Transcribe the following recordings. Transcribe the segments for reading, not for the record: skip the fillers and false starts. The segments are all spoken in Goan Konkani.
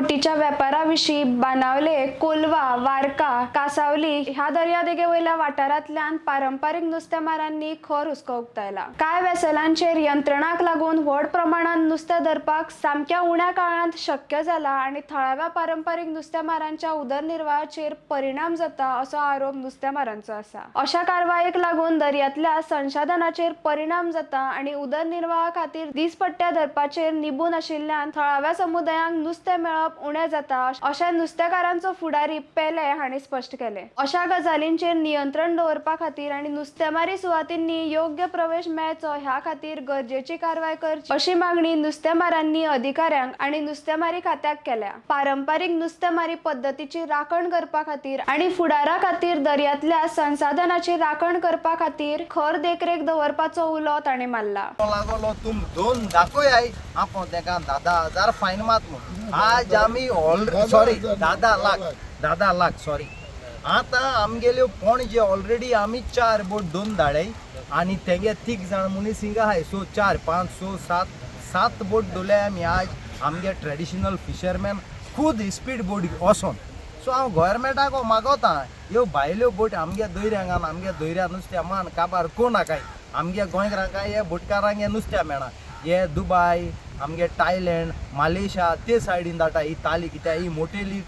बोटीच्या वेपारा विशीं बाणावले, कोलवा, वार्का, कासावली ह्या दर्यादेगे वयल्या वाठारांतल्यान पारंपारीक नुस्तेमारांनी खर हुस्को उक्तायला. कांय वेसलांचेर यंत्रणाक लागून व्हड प्रमाणात नुस्तें धरपाक सामक्या उण्या काळांत शक्य जाला आनी थळाव्या पारंपारीक नुस्तेमारांच्या उदरनिर्वाहाचेर परिणाम जाता असो आरोप नुस्तेमारांचो आसा. अशा कारवायेक लागून दर्यांतल्या संसाधनाचेर परिणाम जाता आनी उदरनिर्वाहा खातीर दीसपट्ट्या धरपाचेर निबून आशिल्ल्यान थळाव्या समुदायांक नुस्तें मेळप उणें जाता अशें नुस्तेकारांचो फुडारी पेले हांणी स्पश्ट केलें. अशा गजालींचेर नियंत्रण दवरपा खातीर आनी नुस्तेमारी सुवातींनी योग्य प्रवेश मेळचो ह्या खातीर गरजेची कारवाय करची अशी मागणी नुस्तेमारांनी अधिकाऱ्यांक आनी नुस्तेमारी खात्याक केल्या. पारंपारीक नुस्तेमारी पद्दतीची राखण करपा खातीर आनी फुडारा खातीर दर्यांतल्या संसाधनाची राखण करपा खातीर खर देखरेख दवरपाचो उलो तांणी मारला. लागलो तुम दोन दाखोय आपो तेका 10,000 फायन मात म्हूण. आज आमी already sorry 10 lakh 10 lakh sorry. आतां आमगेल्यो पणजे ऑलरेडी आमी चार बोट दोन धाडय आनी तेगे तीग जाण मनीस हिंगा आहाय. सो चार पांच स सात सात बोट दवरल्याय आमी. आज आमगे ट्रेडिशनल फिशरमॅन खूद स्पीड बोट वचोन. सो हांव गोवोरमेंटाक मागोता, ह्यो भायल्यो बोट आमगे दर्यांगान आमगे दर्या नुस्त्या मान काबार कोण नाकाय. आमगे गोंयकारांक हे बोटकारांक हे नुस्त्या मेळना. हे दुबाय, आमगे थायलंड, मालेशिया ते सायडीन धाडटा ही ताली, कित्याक ही मोटेली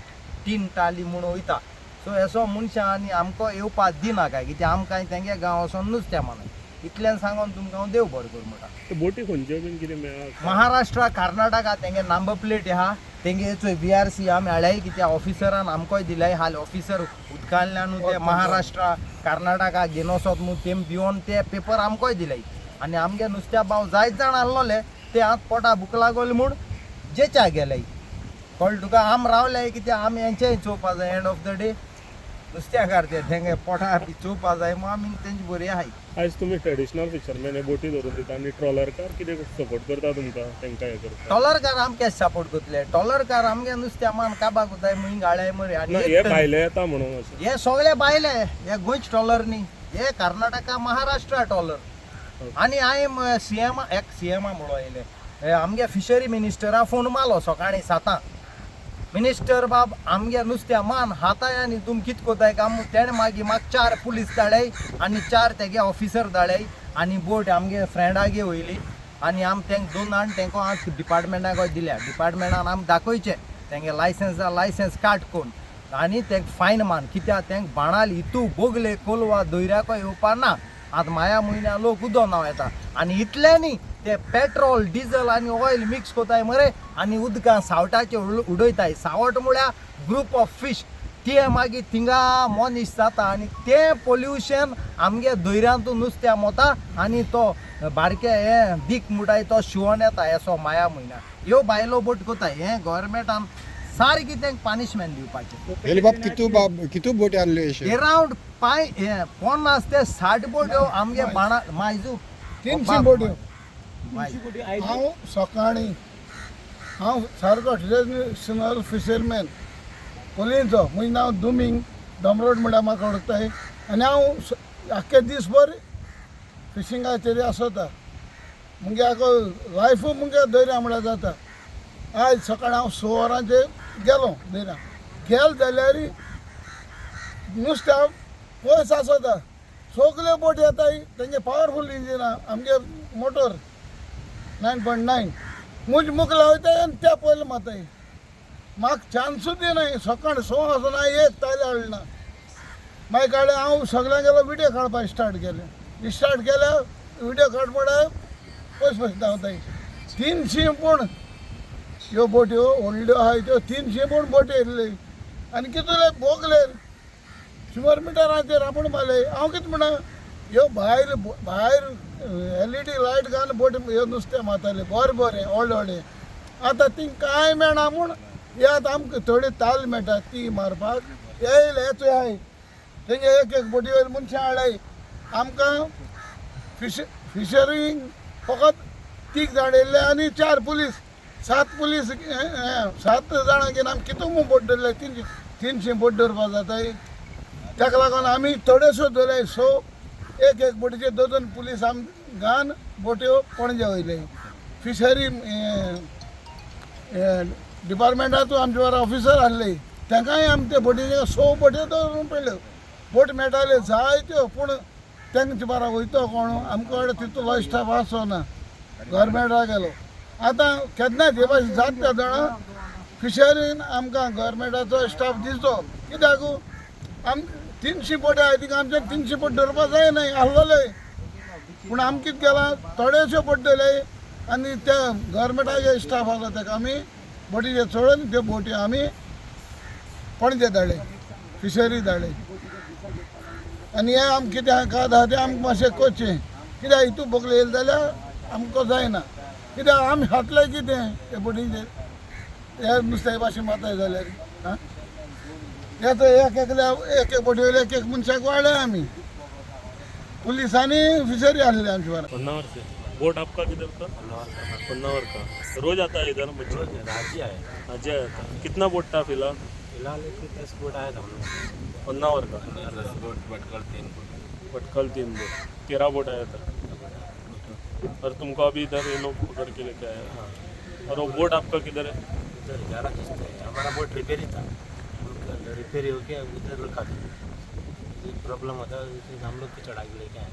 तीन ताली म्हूण वयता. सो हेसो मनशां आनी आमकां येवपाक दिनाकाय, कित्याक आमकां तेंगे गांव वचोन नुस्त्या मानय. इतल्यान सांगोन तुमकां हांव देव बरें करूं म्हणटा. ते बोटी खंयच्यो बीन कितें मेळ्ळा? महाराष्ट्र, कर्नाटका तेंगे नंबर प्लेट आहा. तेंगे चोय BRC आमी हाडल्याय, कित्याक ऑफिसरान आमकांय दिल्याय. हाल ऑफिसर उदकांतल्यान ते महाराष्ट्र, कर्नाटका घेवन वचत म्हूण तेम भिवन ते पेपर आमकांय दिल्याय. आनी आमगे नुस्त्या भाव जायत जाण आहलोले ते आतां पोटा भूक लागोली म्हूण जेच्या गेले. कळ्ळें तुका? आम रावले कित्याक आमी हेंचेय चोवपा जाय. एंड ऑफ the day नुस्त्याकार ते तेंगे पोटा बी चोवपा जाय म्हूण आमी तेंचे बरी आहाय. आयज तुमी ट्रेडिशनल फिशरमॅन हे बोटी धरून दिता आनी ट्रॉलरकार कितें सपोर्ट करता तुमकां तांकां हें करता? ट्रॉलरकार आमके सपोर्ट करतले? ट्रॉलरकार आमगे नुस्त्या मान काबार कोताय म्हूण गाळ्याय मरे. आनी ना, एक हे टन भायले येता म्हणून अशें. हे सगळे भायले, हे गोंयचे ट्रॉलर न्ही, हे कर्नाटका, महाराष्ट्रा ट्रॉलर. आनी हांवें सीएमा, एक सीएमा म्हणून येयले, आमगे फिशरी मिनिस्टरा फोन मारलो सकाळीं 7. मिनिस्टर बाब, आमगे नुस्त्या मान हाताय आनी तुम कित कोताय काम? तेणें मागीर म्हाका चार पुलीस धाडय आनी चार तेगे ऑफिसर धाडय आनी बोट आमगे फ्रेंडागे वयली आनी आम तेंक दोन हाड तेंको आज डिपार्टमेंटाक दिल्या. डिपार्टमेंटान आम दाखयचें तेंगे लायसन्स जा लायसन्स काट कोण आनी तेंक फायन मान, कित्याक तेंक बाणाल हितू बोगले कोलवा दर्याको येवपा ना. आतां माया म्हयन्या लोक उदक नांव येता आनी इतलें न्ही, ते पेट्रोल, डिजल आनी ऑयल मिक्स कोताय मरे आनी उदकां सावटाचें उडयताय. सावट म्हळ्यार ग्रूप ऑफ फिश. ते मागीर थिंगा मनीस जाता आनी तें पोल्युशन आमगे दर्यांतू नुस्त्या मोता आनी तो बारके हे दीक मुटाय तो शिवोन येता. येसो माया म्हयन्या ह्यो बायलो बोट कोताय. हें गोवोरमेंटान सारकी तेंक पनिशमेंट दिवपाचें. बाब, कितू बाब, कितू बोटी आणल्यो अश्यो? एरावंड पांय हे 50 ते 60 बोट्यो आमगे बाणा मायजू. 300 बोट्यो. मायजू. हांव सकाळीं हांव सारको ट्रेडिशनल फिशरमॅन कोलयेंचो. म्हजें नांव दुमींग दोमरोड म्हणल्यार म्हाका वळखताय. आनी हांव आख्खे दीसभर फिशिंगाचेर आसता. मुगे आखो लायफूय मुगे दर्या म्हळ्यार जाता. आयज सकाळीं हांव 6 वरांचेर गेलो दर्या. गेल जाल्यार नुस्त्या पयस आसता. सगल्यो बोटी येताय, तेंगे पावरफूल इंजिना. आमगे मोटर 9.9 मुज मुकला वयताय आनी त्या पयले माताय. म्हाका चान्सूच दिनाय. सकाळ 6 आसतना एक तायले हाडले ना. मागीर काडले, हांव सगळ्यांगेलो विडियो काडपाक स्टार्ट केलें. स्टार्ट केल्या विडियो काडपा पयस पयस धांवताय. 300 पूण ह्यो बोट्यो व्हडल्यो आहाय त्यो 300 पूण बोटी येयल्ली आनी कितले भोगले 100 मिटरांचेर आपूण मारले. हांव कितें म्हणा, ह्यो भायर भायर LED light घालून बोटी ह्यो नुस्तें मारताले बरें बरें व्हडले व्हडले. आतां थिंग कांय मेळना म्हूण हे आतां आमकां थोडी ताल मेळटा ती मारपाक येयले. हेच आहाय तेंगे एक एक बोटी वयर मनशां हाडलाय. आमकां फिशरींग फकत तीग जाण येयल्ले आनी चार पुलीस, सात पुलीस, सात जाणां घेवन आमी कितू म्हूण बोट धरले? 300 300 बोट धरपा जाताय? ताका लागून आमी थोड्योश्यो धरले. सो एक एक बोटीचे दोन दोन पुलीस आमी घान बोट्यो पणजे वयले. फिशरी डिपार्टमेंटातूं आमचे बरोबर ऑफिसर आहले तांकांय आमी ते बोटीचे 6 बोटयो दवरून पडल्यो. बोट मेळटाले जायत्यो, पूण तांचे बारा वयतो कोण आमकां कडेन तितलो स्टाफ आसो ना. गव्हर्मेंटा गेलो आतां केन्ना हे भाशेन जाता तेन्ना जाणा फिशरीन आमकां गव्हर्मेंटाचो स्टाफ दिसचो. कित्याक आम 300 बोटी आहाय, तिका आमच्यान 300 बोट धरपा जाय न्हय आहलोले, पूण आमी कितें केलां थोडेश्यो बोट धरले आनी त्या गव्हर्मेंटाचे स्टाफ आसा ताका आमी बोटीचेर चडोवन त्यो बोटी आमी पणजे धाडले, फिशरी धाडले. आनी हें आमकां कितें आहा तें आमकां मातशें करचें, कित्याक हितू बोगले येयले जाल्यार आमकां जायना, कित्याक आमी खातले कितें हे बोटीचेर हे नुस्त्या भाशेन मारताय जाल्यार. आं हे तर एक एकल्या एक एक बोटी वयले एक एक मनशाक वाडले आमी, पुलिसांनी फिशरी आहले आमचे बरोबर. होन्नावर से बोट आपका किधर का? होन्नावर का. रोज आता है इधर मच्छी? राजी आया. आज आया था. कितना बोट था फिलहाल? फिलहाल एक 10 बोट आया था हम लोग. होन्नावर का. 10 बोट, भटकल 3 बोट. भटकल 3 बोट, 13 बोट आया था. और तुमको अभी इधर ये लोग पकड़ के लेके आए हैं. और वो बोट आपका किधर है? उधर 11 किस्त है. हमारा बोट रिपेयर ही था, रिपेयर हो गया, उधर रखा था. प्रॉब्लम होता है, हम लोग को चढ़ा के लेके आए.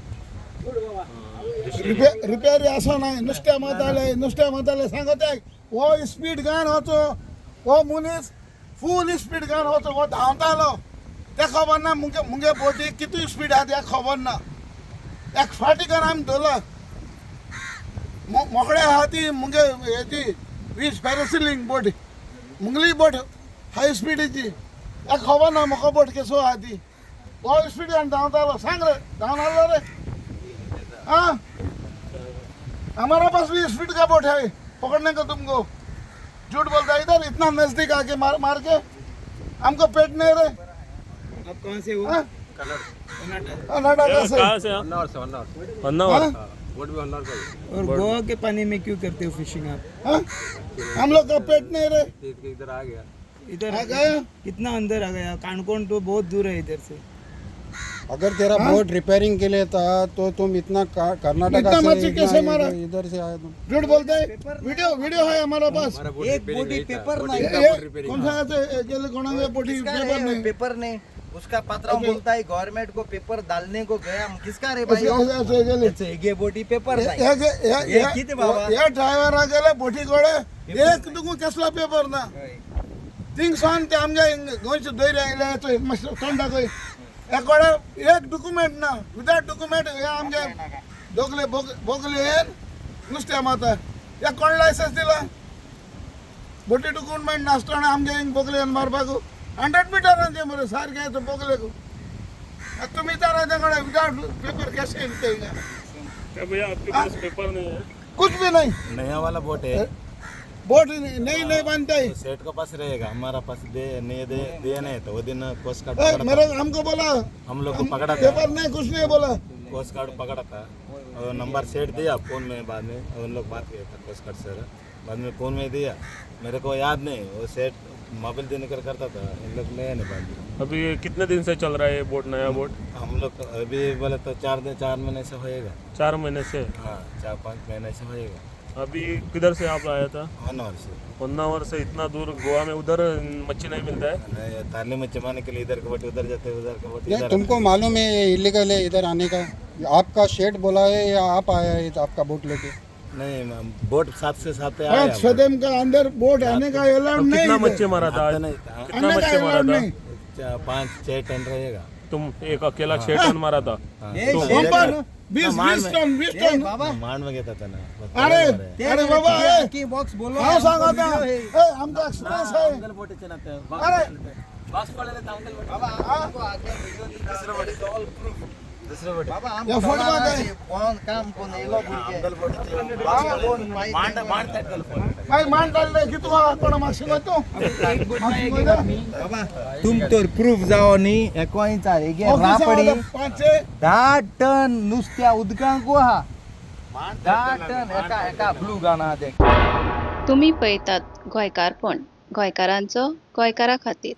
रिपेरी आसो ना, नुस्त्या माताले नुस्त्या माताले सांगता हो स्पीड गान वचो, हो मनीस फूल स्पीड गान वचो, हो धांवतालो ते खबर ना मुगे मुगे बोटी कितू स्पीड आहा ते खबर ना. एक फाटी करून आमी धरला मोकळे आहा ती मुगे हेची 20 पॅरासिलिंग बोट, मुगली बोट हाय स्पिडीची, एक खबर ना म्हाका बोट केसो आहा ती. हो स्पीडान धांवतालो, सांग रे धांवन आसलो रे. हाँ हमारा पास भी स्पीड का बोट है, पकड़ने का तुमको. झूठ बोलता है, इधर इतना नजदीक आके मार मार के हमको पेट नहीं रहे. आप कहाँ से हो? हाँ? कर्नाटक से. कहाँ से आप? होन्नावर. हाँ? बोट भी होन्नावर का ही. और गोवा के पानी में क्यों करते हो फिशिंग आप? हाँ? हम लोग का पेट नहीं रहे. इधर आ गया. इधर आ गया. कितना अंदर आ गया? कानकोण तो बहुत दूर है इधर से. अगर तेरा बोट रिपेयरिंग के लिए था तो तुम इतना कर्नाटका इतना से मच्छी कैसे मारा? इधर से आए तुम. झूठ बोलते है. वीडियो वीडियो है हमारा पास. हमारा बोट एक रिपेयरिंग बोटी नहीं था. पेपर बोट नहीं. का बोट रिपेयरिंग कौन सा ऐसे गेले कोणाचे बोटी किसका पेपर रे नहीं. पेपर नहीं, उसका पात्रा बोलता है गवर्नमेंट को पेपर डालने को गया. किसका रे भाई? ऐसे ऐसे गेले. ये बोटी पेपर नाही. हे हे किती बाबा? हे ड्रायव्हरा गेले बोटी कडे एक तुका कसलो पेपर ना. थिंग सावन ते आमच्या गोंयचे दोयर आयले चोय मातशें तोंडाकय एकोडे एक डॉक्युमेंट ना, विदाउट डॉक्युमेंट हे आमचे दोगले बोगले नुस्तें मारता. हे कोण लायसन्स दिला? बोटी डॉक्युमेंट नासतना आमगे हिंग बोगले मारपाक 100 मिटरांचे मरे सारकें बोगलेक. तुमी विचारा ते कडेन विदाउट पेपर कशें येता हिंगा? क्या भैया आपके पास पेपर नहीं है? कुछ भी नहीं. नया वाला बोट है. बोट नहीं नहीं बनता है. तो सेठ के पास रहेगा, हमारा पास दे नहीं दे दे नहीं तो वो दिन कोस्ट गार्ड ए, पकड़ा मेरे था. हमको बोला हम लोग को पकड़ा था. पेपर नहीं कुछ नहीं बोला. कोस्ट गार्ड पकड़ा था और नंबर सेट दिया फोन में, बाद में उन लोग बात किया था कोस्ट गार्ड सर, बाद में फोन में दिया, मेरे को याद नहीं, वो सेट मोबाइल देने कर करता था, इन लोग ले नहीं बाद में. अभी ये कितने दिन से चल रहा है ये बोट, नया बोट? हम लोग तो अभी बोले तो 4 दिन 4 महीने से होएगा. 4 महीने से? हाँ, 4-5 महीने से होएगा. अभी किधर से आप आया था? होन्नावर से. होन्नावर से इतना दूर गोवा में, उधर मच्छी नहीं मिलता है? नहीं, तारले में जमाने के लिए इधर के बोट उधर जाते, उधर के बोट नहीं, इधर. तुमको मालूम है ये इलीगल है इधर आने का? आपका शेड बोला है या आप आया है आपका बोट लेके? नहीं, बोट 7 से 7 आया. 5 फदम का अंदर बोट आने का अलाउड तो नहीं. कितना इधर। मच्छी मारा था आज? नहीं था. कितना आने का मच्छी मारा अलाउड था? नहीं. 5-6 टन रहेगा. तुम एक अकेला 6 टन मारा था? ए, तो बम्पर 20 20 टन 20 टन. बाबा मांड में घेता था ना. अरे अरे बाबा ए, की बॉक्स बोलो. हांव सांगता ए, आमकां एक्सपिरियन्स आहे. अरे बाबा हमको आगे वीडियो ऑल प्रूफ. बाबा आम या फोटो मात आहे. कोण काम कोण येलो भुरगे बाबा कोण मागीर मान काडले की तुका कोणा मातशें तूं एक बोट में एक एक आदमी. बाबा तुम तर प्रूफ जाओ न्ही एकोयचा हेगे रापडी 5 10 टन नुस्त्या उदकांकू आहा. 10 टन एका एका ब्लू गाना ते. तुमी पळयतात गोंयकारपण, गोंयकारांचो गोंयकारा खातीर.